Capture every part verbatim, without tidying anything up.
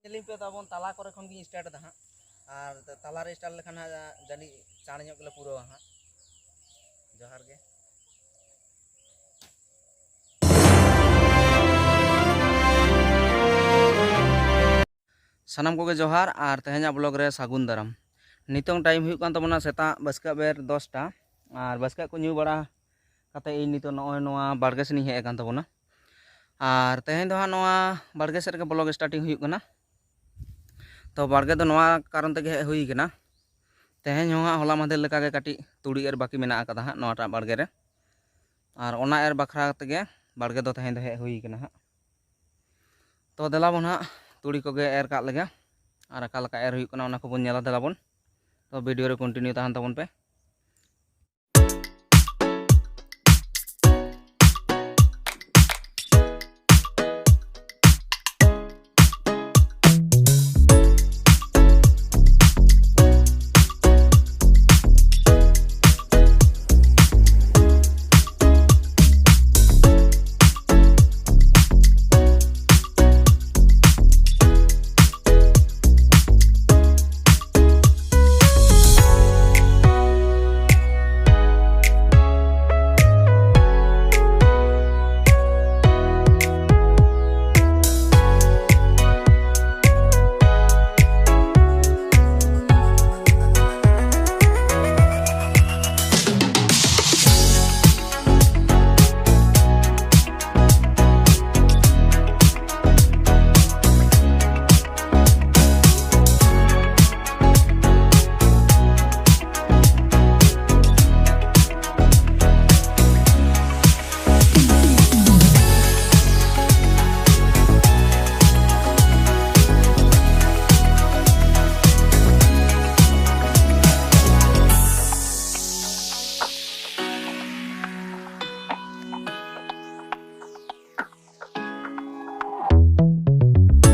ᱧᱮᱞᱤᱧ ᱯᱮ ᱛᱟᱵᱚᱱ, ᱛᱟᱞᱟ ᱠᱚᱨᱮ ᱠᱷᱚᱱ ᱜᱤᱧ ᱥᱴᱟᱨᱴ ᱮᱫᱟ ᱦᱟᱸᱜ᱾ ᱟᱨ ᱛᱟᱞᱟ ᱨᱮ ᱥᱴᱟᱨᱴ ᱞᱮᱠᱷᱟᱱ ᱦᱟᱸᱜ ᱡᱟᱹᱱᱤᱡ ᱪᱟᱬ ᱧᱚᱜ ᱜᱮᱞᱮ ᱯᱩᱨᱟᱹᱣᱟ ᱦᱟᱸᱜ᱾ ᱡᱚᱦᱟᱨ ᱜᱮ᱾ ᱥᱟᱱᱟᱢ ᱠᱚᱜᱮ ᱡᱚᱦᱟᱨ ᱟᱨ ᱛᱮᱦᱮᱧᱟᱜ ᱵᱞᱚᱜ ᱨᱮ ᱥᱟᱹᱜᱩᱱ ᱫᱟᱨᱟᱢ᱾ ᱱᱤᱛᱚᱝ ᱴᱟᱭᱤᱢ ᱦᱩᱭᱩᱜ ᱠᱟᱱ ᱛᱟᱵᱚᱱᱟ ᱥᱮᱛᱟᱜ ᱵᱟᱥᱠᱟᱜ ᱵᱮᱨ ᱫᱚᱥᱴᱟ, ᱟᱨ ᱵᱟᱥᱠᱟᱜ ᱠᱚ ᱧᱩ ᱵᱟᱲᱟ ᱠᱟᱛᱮ ᱤᱧ ᱱᱤᱛᱚᱜ ᱱᱚᱜᱼᱚᱭ ᱱᱚᱣᱟ ᱵᱟᱲᱜᱮ ᱥᱮᱫ ᱤᱧ ᱦᱮᱡ ᱟᱠᱟᱱ ᱛᱟᱵᱚᱱᱟ᱾ ᱟᱨ ᱛᱮᱦᱮᱧ ᱫᱚ ᱦᱟᱸᱜ ᱱᱚᱣᱟ ᱵᱟᱲᱜᱮ ᱥᱮᱫ ᱨᱮᱜᱮ ᱵᱞᱚᱜ ᱥᱴᱟᱨᱴᱤᱝ ᱦᱩᱭᱩᱜ ᱠᱟᱱᱟ᱾ ᱛᱚ ᱵᱟᱲᱜᱮ ᱫᱚ ᱱᱚᱣᱟ ᱠᱟᱨᱚᱱ ᱛᱮᱜᱮ ᱦᱮᱡ ᱦᱩᱭ ᱠᱟᱱᱟ, ᱛᱮᱦᱮᱧ ᱦᱚᱸ ᱦᱟᱸᱜ ᱦᱚᱞᱟ ᱢᱟᱦᱫᱮᱨ ᱞᱮᱠᱟᱜᱮ ᱠᱟᱹᱴᱤᱡ ᱛᱩᱲᱤ ᱮᱨ ᱵᱟᱹᱠᱤ ᱢᱮᱱᱟᱜ ᱟᱠᱟᱫᱟ ᱦᱟᱸᱜ ᱱᱚᱣᱟᱴᱟᱜ ᱵᱟᱲᱜᱮ ᱨᱮ᱾ ᱟᱨ ᱚᱱᱟ ᱮᱨ ᱵᱟᱠᱷᱨᱟ ᱛᱮᱜᱮ ᱵᱟᱲᱜᱮ ᱫᱚ ᱛᱮᱦᱮᱧ ᱫᱚ ᱦᱮᱡ ᱦᱩᱭ ᱠᱟᱱᱟ ᱦᱟᱸᱜ᱾ ᱛᱚ ᱫᱮᱞᱟ ᱵᱚᱱ ᱦᱟᱸᱜ ᱛᱩᱲᱤ ᱠᱚᱜᱮ ᱮᱨ ᱠᱟᱜ ᱞᱮᱜᱮ, ᱟᱨ ᱚᱠᱟ ᱞᱮᱠᱟ ᱮᱨ ᱦᱩᱭᱩᱜ ᱠᱟᱱᱟ ᱚᱱᱟ ᱠᱚᱵᱚᱱ ᱧᱮᱞᱟ᱾ ᱫᱮᱞᱟ ᱵᱚᱱ, ᱛᱚ ᱵᱷᱤᱰᱤᱭᱳ ᱨᱮ ᱠᱚᱱᱴᱤᱱᱤᱭᱩ ᱛᱟᱦᱮᱱ ᱛᱟᱵᱚᱱ ᱯᱮ᱾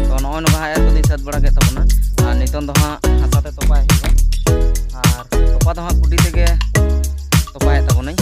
ᱛᱚ ᱱᱚᱜᱼᱚᱭ ᱱᱚᱝᱠᱟ ᱦᱟᱸᱜ ᱮᱨ ᱠᱚᱫᱚᱧ ᱥᱟᱹᱛ ᱵᱟᱲᱟ ᱠᱮᱫ ᱛᱟᱵᱚᱱᱟ᱾ ᱟᱨ ᱱᱤᱛᱚᱝ ᱫᱚ ᱦᱟᱸᱜ ᱦᱟᱥᱟ ᱛᱮ ᱛᱚᱯᱟᱭ ᱦᱩᱭᱩᱜᱼᱟ᱾ ᱟᱨ ᱛᱚᱯᱟ ᱫᱚ ᱦᱟᱸᱜ ᱠᱩᱰᱤ ᱛᱮᱜᱮ ᱛᱚᱯᱟᱭᱮᱫ ᱛᱟᱵᱚᱱᱟᱹᱧ᱾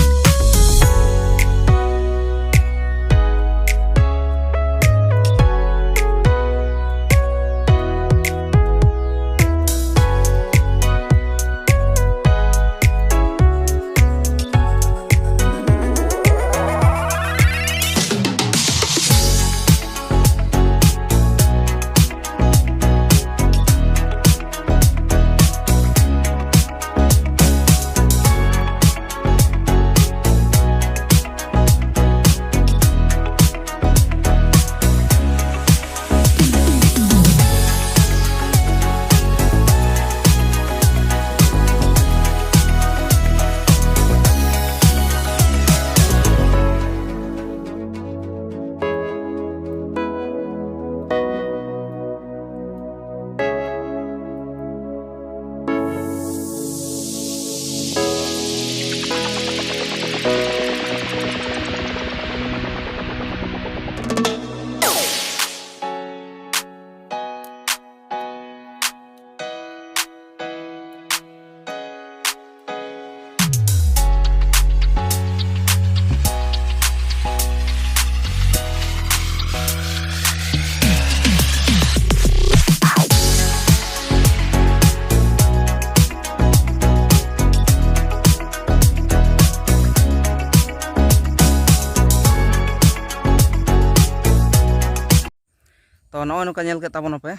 ᱚᱱᱠᱟ ᱧᱮᱞ ᱠᱮᱫ ᱛᱟᱵᱚᱱᱟᱯᱮ,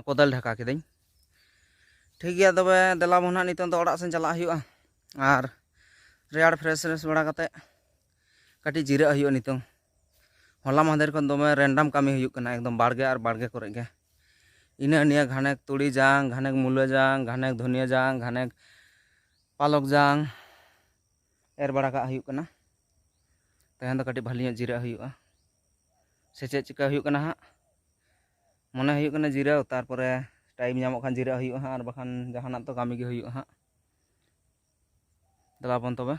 ᱠᱚᱫᱟᱞ ᱰᱷᱟᱠᱟ ᱠᱤᱫᱟᱹᱧ᱾ ᱴᱷᱤᱠ ᱜᱮᱭᱟ, ᱛᱚᱵᱮ ᱫᱮᱞᱟ ᱵᱚᱱ ᱦᱟᱸᱜ ᱱᱤᱛᱚᱝ ᱫᱚ ᱚᱲᱟᱜ ᱥᱮᱱ ᱪᱟᱞᱟᱜ ᱦᱩᱭᱩᱜᱼᱟ᱾ ᱟᱨ ᱨᱮᱭᱟᱲ fresh fresh ᱵᱟᱲᱟ ᱠᱟᱛᱮ ᱠᱟᱹᱴᱤᱡ ᱡᱤᱨᱟᱹᱜ ᱦᱩᱭᱩᱜᱼᱟ ᱱᱤᱛᱚᱝ᱾ ᱦᱚᱞᱟ ᱢᱟᱦᱫᱮᱨ ᱠᱷᱚᱱ ᱫᱚᱢᱮ random ᱠᱟᱹᱢᱤ ᱦᱩᱭᱩᱜ ᱠᱟᱱᱟ, ᱮᱠᱫᱚᱢ ᱵᱟᱲᱜᱮ ᱟᱨ ᱵᱟᱲᱜᱮ ᱠᱚᱨᱮ ᱜᱮ᱾ ᱤᱱᱟᱹ ᱱᱤᱭᱟᱹ ᱜᱷᱟᱱᱮᱠ ᱛᱩᱲᱤ ᱡᱟᱝ, ᱜᱷᱟᱱᱮᱠ ᱢᱩᱞᱟᱹ ᱡᱟᱝ, ᱜᱷᱟᱱᱮᱠ ᱫᱷᱩᱱᱤᱭᱟᱹ ᱡᱟᱝ, ᱜᱷᱟᱱᱮᱠ ᱯᱟᱞᱚᱠ ᱡᱟᱝ ᱮᱨ ᱵᱟᱲᱟ ᱠᱟᱜ ᱦᱩᱭᱩᱜ ᱠᱟᱱᱟ᱾ ᱛᱮᱦᱮᱧ ᱫᱚ ᱠᱟᱹᱴᱤᱡ ᱵᱷᱟᱹᱞᱤ ᱧᱚᱜ ᱡᱤᱨᱟᱹᱜ ᱦᱩᱭᱩᱜᱼᱟ, ᱥᱮ ᱪᱮᱫ ᱪᱤᱠᱟᱹ ᱦᱩᱭᱩᱜ ᱠᱟᱱᱟ ᱦᱟᱸᱜ᱾ ᱢᱚᱱᱮ ᱦᱩᱭᱩᱜ ᱠᱟᱱᱟ ᱡᱤᱨᱟᱹᱣ, ᱛᱟᱨᱯᱚᱨᱮ time ᱧᱟᱢᱚᱜ ᱠᱷᱟᱱ ᱡᱤᱨᱟᱹᱜ ᱦᱩᱭᱩᱜᱼᱟ ᱦᱟᱸᱜ, ᱟᱨ ᱵᱟᱠᱷᱟᱱ ᱡᱟᱦᱟᱱᱟᱜ ᱛᱚ ᱠᱟᱹᱢᱤ ᱜᱮ ᱦᱩᱭᱩᱜᱼᱟ ᱦᱟᱸᱜ᱾ ᱫᱮᱞᱟ ᱵᱚᱱ ᱛᱚᱵᱮ᱾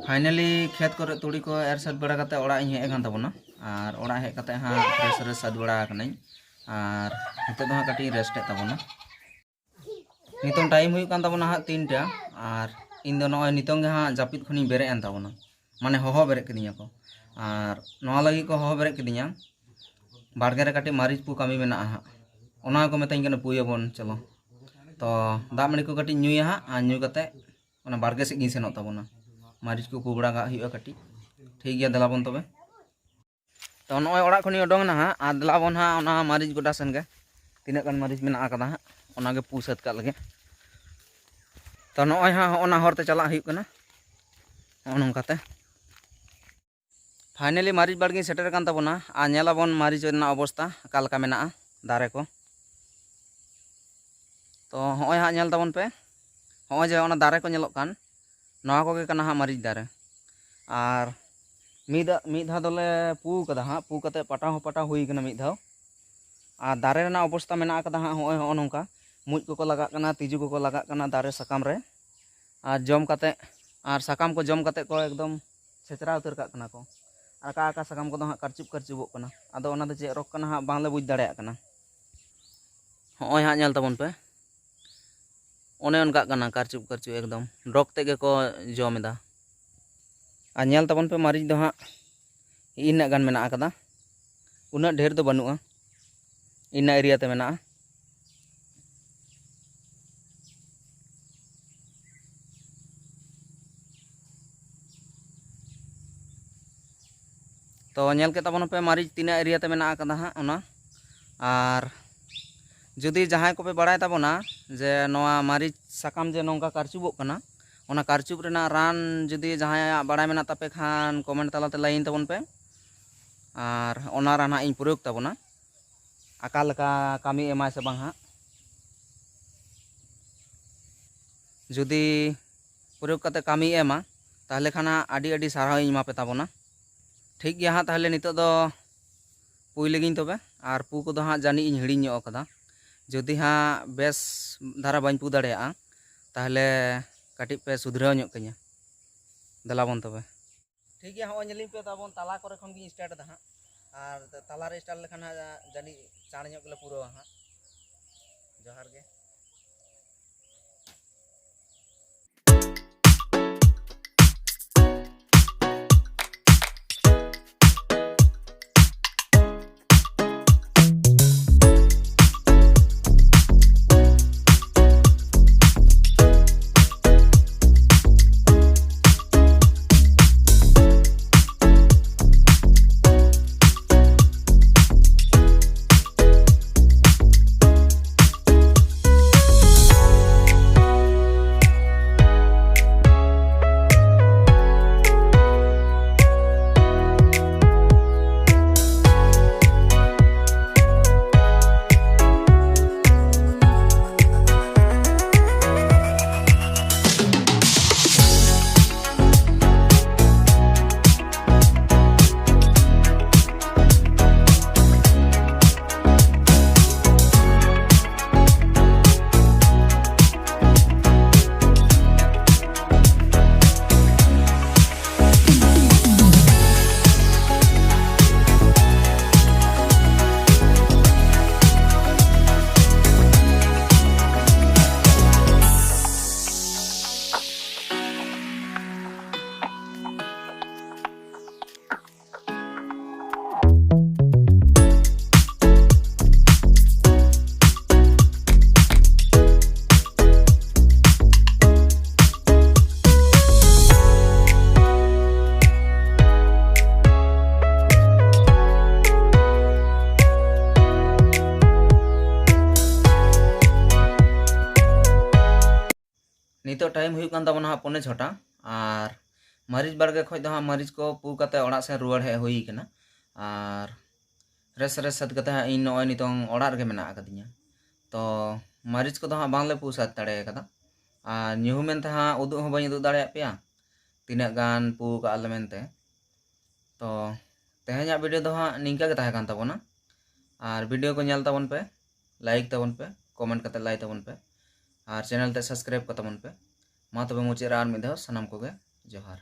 Finally ᱠᱷᱮᱛ ᱠᱚᱨᱮ ᱛᱩᱲᱤ ᱠᱚ ᱮᱨ ᱥᱟᱹᱛ ᱵᱟᱲᱟ ᱠᱟᱛᱮ ᱚᱲᱟᱜ ᱤᱧ ᱦᱮᱡ ᱟᱠᱟᱱ ᱛᱟᱵᱚᱱᱟ᱾ ᱟᱨ ᱚᱲᱟᱜ ᱦᱮᱡ ᱠᱟᱛᱮ ᱦᱟᱸᱜ fresh fresh ᱥᱟᱹᱛ ᱵᱟᱲᱟ ᱟᱠᱟᱱᱟᱹᱧ᱾ ᱟᱨ ᱱᱤᱛᱚᱜ ᱫᱚ ᱦᱟᱸᱜ ᱠᱟᱹᱴᱤᱡ ᱤᱧ rest ᱮᱫ ᱛᱟᱵᱚᱱᱟ᱾ ᱱᱤᱛᱚᱝ time ᱦᱩᱭᱩᱜ ᱠᱟᱱ ᱛᱟᱵᱚᱱᱟ ᱦᱟᱸᱜ ᱛᱤᱱᱴᱟ᱾ ᱟᱨ ᱤᱧ ᱫᱚ ᱱᱚᱜᱼᱚᱭ ᱱᱤᱛᱚᱝ ᱜᱮ ᱦᱟᱸᱜ ᱡᱟᱹᱯᱤᱫ ᱠᱷᱚᱱᱤᱧ ᱵᱮᱨᱮᱫ ᱮᱱ ᱛᱟᱵᱚᱱᱟ, ᱢᱟᱱᱮ ᱦᱚᱦᱚ ᱵᱮᱨᱮᱫ ᱠᱤᱫᱤᱧᱟ ᱠᱚ᱾ ᱟᱨ ᱱᱚᱣᱟ ᱞᱟᱹᱜᱤᱫ ᱠᱚ ᱦᱚᱦᱚ ᱵᱮᱨᱮᱫ ᱠᱤᱫᱤᱧᱟ, ᱵᱟᱲᱜᱮ ᱨᱮ ᱠᱟᱹᱴᱤᱡ ᱢᱟᱹᱨᱤᱪ ᱯᱩ ᱠᱟᱹᱢᱤ ᱢᱮᱱᱟᱜᱼᱟ ᱦᱟᱸᱜ, ᱚᱱᱟ ᱠᱚ ᱢᱮᱛᱟᱹᱧ ᱠᱟᱱᱟ ᱯᱩᱭᱟᱵᱚᱱ, ᱪᱚᱞᱚ᱾ ᱛᱚ ᱫᱟᱜ ᱢᱟᱹᱰᱤ ᱠᱚ ᱠᱟᱹᱴᱤᱡ ᱧᱩᱭᱟ ᱦᱟᱸᱜ, ᱟᱨ ᱧᱩ ᱠᱟᱛᱮ ᱚᱱᱟ ᱵᱟᱲᱜᱮ ᱥᱮᱫ ᱜᱤᱧ ᱥᱮᱱᱚᱜ ᱛᱟᱵᱚᱱᱟ᱾ ᱢᱟᱹᱨᱤᱪ ᱠᱚ ᱯᱩ ᱵᱟᱲᱟ ᱠᱟᱜ ᱦᱩᱭᱩᱜᱼᱟ ᱠᱟᱹᱴᱤᱡ᱾ ᱴᱷᱤᱠ ᱜᱮᱭᱟ, ᱫᱮᱞᱟ ᱵᱚᱱ ᱛᱚᱵᱮ᱾ ᱛᱚ ᱱᱚᱜᱼᱚᱭ ᱚᱲᱟᱜ ᱠᱷᱚᱱᱤᱧ ᱚᱰᱚᱝ ᱮᱱᱟ ᱦᱟᱸᱜ, ᱟᱨ ᱫᱮᱞᱟ ᱵᱚᱱ ᱦᱟᱸᱜ ᱚᱱᱟ ᱢᱟᱹᱨᱤᱪ ᱜᱚᱰᱟ ᱥᱮᱱ ᱜᱮ, ᱛᱤᱱᱟᱹᱜ ᱜᱟᱱ ᱢᱟᱹᱨᱤᱪ ᱢᱮᱱᱟᱜ ᱟᱠᱟᱫᱟ ᱦᱟᱸᱜ, ᱚᱱᱟᱜᱮ ᱯᱩ ᱥᱟᱹᱛ ᱠᱟᱜ ᱞᱮᱜᱮ᱾ ᱛᱚ ᱱᱚᱜᱼᱚᱭ ᱦᱟᱸᱜ ᱦᱚᱸᱜᱼᱚ ᱱᱟ ᱦᱚᱨ ᱛᱮ ᱪᱟᱞᱟᱜ ᱦᱩᱭᱩᱜ ᱠᱟᱱᱟ, ᱱᱚᱜᱼᱚ ᱱᱚᱝᱠᱟ ᱛᱮ᱾ Finally ᱢᱟᱹᱨᱤᱪ ᱵᱟᱲᱜᱮᱧ ᱥᱮᱴᱮᱨ ᱟᱠᱟᱱ ᱛᱟᱵᱚᱱᱟ, ᱟᱨ ᱧᱮᱞ ᱟᱵᱚᱱ ᱢᱟᱹᱨᱤᱪ ᱨᱮᱱᱟᱜ ᱚᱵᱚᱥᱛᱟ ᱚᱠᱟ ᱞᱮᱠᱟ ᱢᱮᱱᱟᱜᱼᱟ ᱫᱟᱨᱮ ᱠᱚ᱾ ᱛᱚ ᱦᱚᱸᱜᱼᱚᱭ ᱦᱟᱸᱜ ᱧᱮᱞ ᱛᱟᱵᱚᱱ ᱯᱮ, ᱦᱚᱸᱜᱼᱚᱭ ᱡᱮ ᱚᱱᱟ ᱫᱟᱨᱮ ᱠᱚ ᱧᱮᱞᱚᱜ ᱠᱟᱱ, ᱱᱚᱣᱟ ᱠᱚᱜᱮ ᱠᱟᱱᱟ ᱦᱟᱸᱜ ᱢᱟᱹᱨᱤᱪ ᱫᱟᱨᱮ᱾ ᱟᱨ ᱢᱤᱫ ᱫᱷᱟᱣ, ᱢᱤᱫ ᱫᱷᱟᱣ ᱫᱚᱞᱮ ᱯᱩ ᱠᱟᱫᱟ ᱦᱟᱸᱜ, ᱯᱩ ᱠᱟᱛᱮ ᱯᱟᱴᱟᱣ ᱦᱚᱸ ᱯᱟᱴᱟᱣ ᱦᱩᱭ ᱠᱟᱱᱟ ᱢᱤᱫ ᱫᱷᱟᱣ᱾ ᱟᱨ ᱫᱟᱨᱮ ᱨᱮᱱᱟᱜ ᱚᱵᱚᱥᱛᱟ ᱢᱮᱱᱟᱜ ᱟᱠᱟᱫᱟ ᱦᱟᱸᱜ ᱦᱚᱸᱜᱼᱚᱭ ᱦᱚᱸᱜᱼᱚ ᱱᱚᱝᱠᱟ, ᱢᱩᱡ ᱠᱚᱠᱚ ᱞᱟᱜᱟᱜ ᱠᱟᱱᱟ, ᱛᱤᱡᱩ ᱠᱚᱠᱚ ᱞᱟᱜᱟᱜ ᱠᱟᱱᱟ ᱫᱟᱨᱮ ᱥᱟᱠᱟᱢ ᱨᱮ᱾ ᱟᱨ ᱡᱚᱢ ᱠᱟᱛᱮ, ᱟᱨ ᱥᱟᱠᱟᱢ ᱠᱚ ᱡᱚᱢ ᱠᱟᱛᱮ ᱠᱚ ᱮᱠᱫᱚᱢ ᱥᱮᱪᱨᱟ ᱩᱛᱟᱹᱨ ᱠᱟᱜ ᱠᱟᱱᱟ ᱠᱚ᱾ ᱟᱨ ᱚᱠᱟ ᱚᱠᱟ ᱥᱟᱠᱟᱢ ᱠᱚᱫᱚ ᱦᱟᱸᱜ ᱠᱟᱨᱪᱩᱯ ᱠᱟᱨᱪᱩᱵᱚᱜ ᱠᱟᱱᱟ᱾ ᱟᱫᱚ ᱚᱱᱟ ᱫᱚ ᱪᱮᱫ ᱨᱳᱜᱽ ᱠᱟᱱᱟ ᱦᱟᱸᱜ ᱵᱟᱝᱞᱮ ᱵᱩᱡᱽ ᱫᱟᱲᱮᱭᱟᱜ ᱠᱟᱱᱟ᱾ ᱦᱚᱸᱜᱼᱚᱭ ᱦᱟᱸᱜ ᱧᱮᱞ ᱛᱟᱵᱚᱱ ᱯᱮ, ᱚᱱᱮ ᱚᱱᱠᱟᱜ ᱠᱟᱱᱟ ᱠᱟᱨᱪᱩᱯ ᱠᱟᱨᱪᱩᱯ, ᱮᱠᱫᱚᱢ ᱰᱚᱜᱽ ᱛᱮᱫ ᱜᱮᱠᱚ ᱡᱚᱢ ᱮᱫᱟ᱾ ᱟᱨ ᱧᱮᱞ ᱛᱟᱵᱚᱱ ᱯᱮ, ᱢᱟᱹᱨᱤᱪ ᱫᱚ ᱦᱟᱸᱜ ᱤᱱᱟᱹᱜ ᱜᱟᱱ ᱢᱮᱱᱟᱜ ᱟᱠᱟᱫᱟ, ᱩᱱᱟᱹᱜ ᱰᱷᱮᱨ ᱫᱚ ᱵᱟᱹᱱᱩᱜᱼᱟ, ᱤᱱᱟᱹ ᱮᱨᱤᱭᱟ ᱛᱮ ᱢᱮᱱᱟᱜᱼᱟ᱾ ᱛᱚ ᱧᱮᱞ ᱠᱮᱫ ᱛᱟᱵᱚᱱᱟᱯᱮ ᱢᱟᱹᱨᱤᱪ ᱛᱤᱱᱟᱹᱜ ᱮᱨᱤᱭᱟ ᱛᱮ ᱢᱮᱱᱟᱜ ᱟᱠᱟᱫᱟ ᱦᱟᱸᱜ, ᱚᱱᱟ ᱟᱨ ᱡᱩᱫᱤ ᱡᱟᱦᱟᱸᱭ ᱠᱚᱯᱮ ᱵᱟᱲᱟᱭ ᱛᱟᱵᱚᱱᱟ ᱡᱮ ᱱᱚᱣᱟ ᱢᱟᱹᱨᱤᱪ ᱥᱟᱠᱟᱢ ᱡᱮ ᱱᱚᱝᱠᱟ ᱠᱟᱹᱨᱪᱩᱵᱚᱜ ᱠᱟᱱᱟ, ᱚᱱᱟ ᱠᱟᱹᱨᱪᱩᱵ ᱨᱮᱱᱟᱜ ᱨᱟᱱ ᱡᱩᱫᱤ ᱡᱟᱦᱟᱸᱭᱟᱜ ᱵᱟᱲᱟᱭ ᱢᱮᱱᱟᱜ ᱛᱟᱯᱮ ᱠᱷᱟᱱ ᱠᱚᱢᱮᱱᱴ ᱛᱟᱞᱟᱛᱮ ᱞᱟᱹᱭᱟᱹᱧ ᱛᱟᱵᱚᱱ ᱯᱮ, ᱟᱨ ᱚᱱᱟ ᱨᱟᱱ ᱦᱟᱸᱜ ᱤᱧ ᱯᱨᱚᱭᱳᱜᱽ ᱛᱟᱵᱚᱱᱟ, ᱚᱠᱟ ᱞᱮᱠᱟ ᱠᱟᱹᱢᱤ ᱮᱢᱟᱭ ᱥᱮ ᱵᱟᱝ ᱦᱟᱸᱜ᱾ ᱡᱩᱫᱤ ᱯᱨᱚᱭᱳᱜᱽ ᱠᱟᱛᱮ ᱠᱟᱹᱢᱤᱭ ᱮᱢᱟ, ᱛᱟᱦᱚᱞᱮ ᱠᱷᱟᱱ ᱦᱟᱸᱜ ᱟᱹᱰᱤ ᱟᱹᱰᱤ ᱥᱟᱨᱦᱟᱣ ᱤᱧ ᱮᱢᱟ ᱯᱮ ᱛᱟᱵᱚᱱᱟ᱾ ᱴᱷᱤᱠ ᱜᱮᱭᱟ ᱦᱟᱸᱜ, ᱛᱟᱦᱚᱞᱮ ᱱᱤᱛᱚᱜ ᱫᱚ ᱯᱩᱭ ᱞᱮᱜᱤᱧ ᱛᱚᱵᱮ, ᱟᱨ ᱯᱩ ᱠᱚᱫᱚ ᱦᱟᱸᱜ ᱡᱟᱹᱱᱤᱡ ᱤᱧ ᱦᱤᱲᱤᱧ ᱧᱚᱜ ᱠᱟᱫᱟ᱾ ᱡᱩᱫᱤ ᱦᱟᱸᱜ ᱵᱮᱥ ᱫᱷᱟᱨᱟ ᱵᱟᱹᱧ ᱯᱩ ᱫᱟᱲᱮᱭᱟᱜᱼᱟ, ᱛᱟᱦᱚᱞᱮ ᱠᱟᱹᱴᱤᱡ ᱯᱮ ᱥᱩᱫᱷᱨᱟᱹᱣ ᱧᱚᱜ ᱠᱟᱹᱧᱟ᱾ ᱫᱮᱞᱟ ᱵᱚᱱ ᱛᱚᱵᱮ᱾ ᱴᱷᱤᱠ ᱜᱮᱭᱟ, ᱦᱚᱸᱜᱼᱚᱭ ᱧᱮᱞᱤᱧ ᱯᱮ, ᱛᱟᱵᱚᱱ ᱛᱟᱞᱟ ᱠᱚᱨᱮ ᱠᱷᱚᱱ ᱜᱤᱧ ᱥᱴᱟᱨᱴ ᱮᱫᱟ ᱦᱟᱸᱜ᱾ ᱟᱨ ᱛᱟᱞᱟ ᱨᱮ ᱥᱴᱟᱨᱴ ᱞᱮᱠᱷᱟᱱ ᱦᱟᱸᱜ ᱡᱟᱹᱱᱤᱡ ᱪᱟᱬ ᱧᱚᱜ ᱜᱮᱞᱮ ᱯᱩᱨᱟᱹᱣᱟ ᱦᱟᱸᱜ᱾ ᱡᱚᱦᱟᱨ ᱜᱮ᱾ ᱱᱤᱛᱚᱜ ᱴᱟᱭᱤᱢ ᱦᱩᱭᱩᱜ ᱠᱟᱱ ᱛᱟᱵᱚᱱᱟ ᱦᱟᱸᱜ ᱯᱚᱱᱮ ᱪᱷᱚᱴᱟ᱾ ᱟᱨ ᱢᱟᱹᱨᱤᱪ ᱵᱟᱲᱜᱮ ᱠᱷᱚᱡ ᱫᱚ ᱦᱟᱸᱜ ᱢᱟᱹᱨᱤᱪ ᱠᱚ ᱯᱩ ᱠᱟᱛᱮ ᱚᱲᱟᱜ ᱥᱮᱫ ᱨᱩᱣᱟᱹᱲ ᱦᱮᱡ ᱦᱩᱭ ᱠᱟᱱᱟ᱾ ᱟᱨ ᱨᱮᱥ ᱨᱮᱥ ᱥᱟᱹᱛ ᱠᱟᱛᱮ ᱦᱟᱸᱜ ᱤᱧ ᱱᱚᱜᱼᱚᱭ ᱱᱤᱛᱚᱝ ᱚᱲᱟᱜ ᱨᱮᱜᱮ ᱢᱮᱱᱟᱜ ᱟᱠᱟᱫᱤᱧᱟ᱾ ᱛᱚ ᱢᱟᱹᱨᱤᱪ ᱠᱚᱫᱚ ᱦᱟᱸᱜ ᱵᱟᱝᱞᱮ ᱯᱩ ᱥᱟᱹᱛ ᱫᱟᱲᱮ ᱠᱟᱫᱟ᱾ ᱟᱨ ᱧᱩᱦᱩᱢ ᱢᱮᱱᱛᱮ ᱦᱟᱸᱜ ᱩᱫᱩᱜ ᱦᱚᱸ ᱵᱟᱹᱧ ᱩᱫᱩᱜ ᱫᱟᱲᱮᱭᱟᱜ ᱯᱮᱭᱟ ᱛᱤᱱᱟᱹᱜ ᱜᱟᱱ ᱯᱩ ᱠᱟᱜᱼᱟ ᱞᱮ ᱢᱮᱱᱛᱮ᱾ ᱛᱚ ᱛᱮᱦᱮᱧᱟᱜ ᱵᱷᱤᱰᱤᱭᱳ ᱫᱚ ᱦᱟᱸᱜ ᱱᱤᱝᱠᱟ ᱜᱮ ᱛᱟᱦᱮᱸ ᱠᱟᱱ ᱛᱟᱵᱚᱱᱟ᱾ ᱟᱨ ᱵᱷᱤᱰᱤᱭᱳ ᱠᱚ ᱧᱮᱞ ᱛᱟᱵᱚᱱ ᱯᱮ, ᱞᱟᱭᱤᱠ ᱛᱟᱵᱚᱱ ᱯᱮ, ᱠᱚᱢᱮᱱᱴ ᱠᱟᱛᱮ ᱞᱟᱹᱭ ᱛᱟᱵᱚᱱ ᱯᱮ, ᱟᱨ ᱪᱮᱱᱮᱞ ᱛᱮ ᱥᱟᱵᱥᱠᱨᱟᱭᱤᱵ ᱠᱟᱛᱟᱵᱚᱱ ᱯᱮ᱾ ᱢᱟ ᱛᱚᱵᱮ ᱢᱩᱪᱟᱹᱫ ᱨᱮ ᱟᱨ ᱢᱤᱫ ᱫᱷᱟᱣ ᱥᱟᱱᱟᱢ ᱠᱚᱜᱮ ᱡᱚᱦᱟᱨ᱾